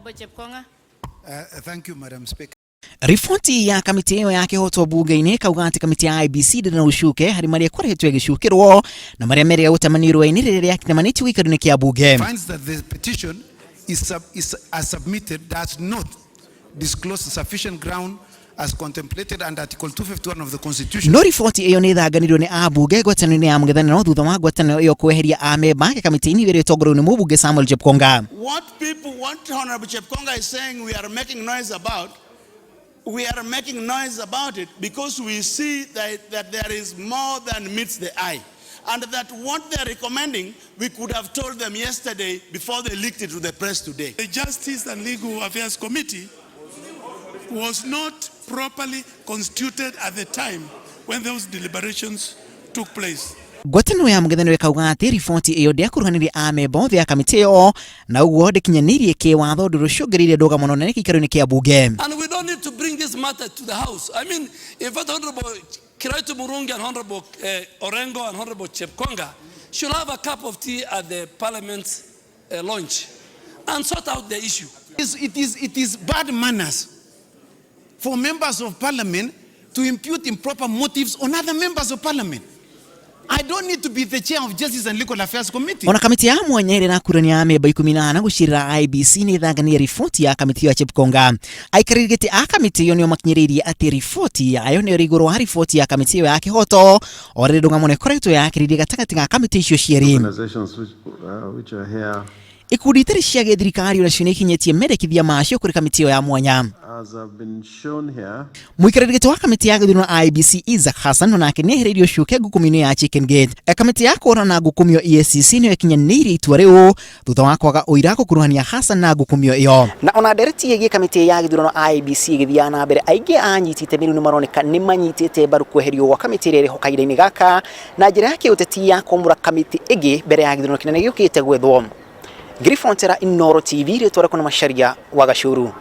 Honorable Chepkonga. Thank you, Madam Speaker. Riboti ya kamĩtĩ ĩyo ya kĩhoto bunge-inĩ ĩkauga atĩ kamĩtĩ ya IEBC ndĩrĩ na ũcuke harĩ marĩa ĩkoretwo ĩgĩcukĩrwo na marĩa merĩga gũtamanio irũa-inĩ rĩrĩa rĩatamanĩtio gĩikaro-inĩ kĩa bunge. Finds that the petition is as submitted does not disclose sufficient ground as contemplated under Article 251 of the Constitution. No riboti ĩyo nĩ ĩthanganĩirio nĩ ambunge ngwatanĩro-inĩ ya mũng'ethanĩro thutha wa ngwatanĩro ĩyo kweheria amemba ake kamĩtĩ-inĩ ĩrĩa ĩtongoretio nĩ mũmbunge Samuel Chepkonga. What people want, Honorable Chepkonga is saying we are making noise about, we are making noise about it because we see that there is more than meets the eye. And that what they are recommending, we could have told them yesterday before they leaked it to the press today. The Justice and Legal Affairs Committee was not properly constituted at the time when those deliberations took place. Ngwatanĩro ya mũng'ethanĩro ĩkauga atĩ riboti ĩyo ndĩakuruhanirie amemba othe a kamĩtĩ ĩyo na ũguo ndĩkinyanĩirie kĩwatho ũndũ ũrĩa ũcũngĩrĩirie ndũgamo nene gĩikaro-inĩ kĩa bunge. And we don't need to bring this matter to the House. I mean, in fact, Honorable Kiraitu Murungi and Honorable Orengo and Honorable Chepkonga should have a cup of tea at the Parliament launch and sort out the issue. It is bad manners for members of parliament to impute improper motives on other members of parliament. I don't need to be the chair of Justice and Legal Affairs Committee. Ona kamĩtĩ ya mwanya ĩrĩa ĩrakurania amemba 14 gũcirĩra IEBC nĩ ĩthanganĩire riboti ya kamĩtĩ ĩyo ya Chepkonga. Aikarĩri gĩtĩ a kamĩtĩ ĩyo nĩo makinyĩrĩirie atĩ riboti yayo nĩyo ĩrĩ igũrũ wa riboti ya kamĩtĩ ĩyo ya kĩhoto o rĩrĩ ndũgamo ĩkoretwo yakĩrĩirie gatagatĩ ga kamĩtĩ icio cierĩ. Organizations which are here. Ikundi itarĩ cia gĩthirikari onacio nĩ ikinyĩtie mendekithia macio kũrĩ kamĩtĩ ĩyo ya mwanya. As have been shown here, Mũikarĩri gĩtĩ wa kamĩtĩ ya gĩthurano IEBC Isaac Hassan onake nĩ ehereirio cuke ngukumio-inĩ ya Chicken Gate. Kamĩtĩ ya kũhũrana na ngukumio EACC nĩyo ĩkinyanĩirie itua rĩu thutha wa kwaga ũira gũkuruhania Hassan na ngukumio ĩyo. Na ona ndereti ĩgiĩ kamĩtĩ ya gĩthurano IEBC ĩgĩthiaga na mbere, aingĩ a anyiti itemi rĩu nĩ maroneka nĩ manyitĩte mbaru kweherio gwa kamĩtĩ ĩrĩa ĩrĩ ho kahinda-inĩ gaka na njĩra ya kĩũteti ya kwamũra kamĩtĩ ĩngĩ mbere ya gĩthurano kĩnene gĩũkĩte gwethwo. Ngiribontera Inooro TV, rĩtwa rĩakwa nĩ Macharia wa Gacuru.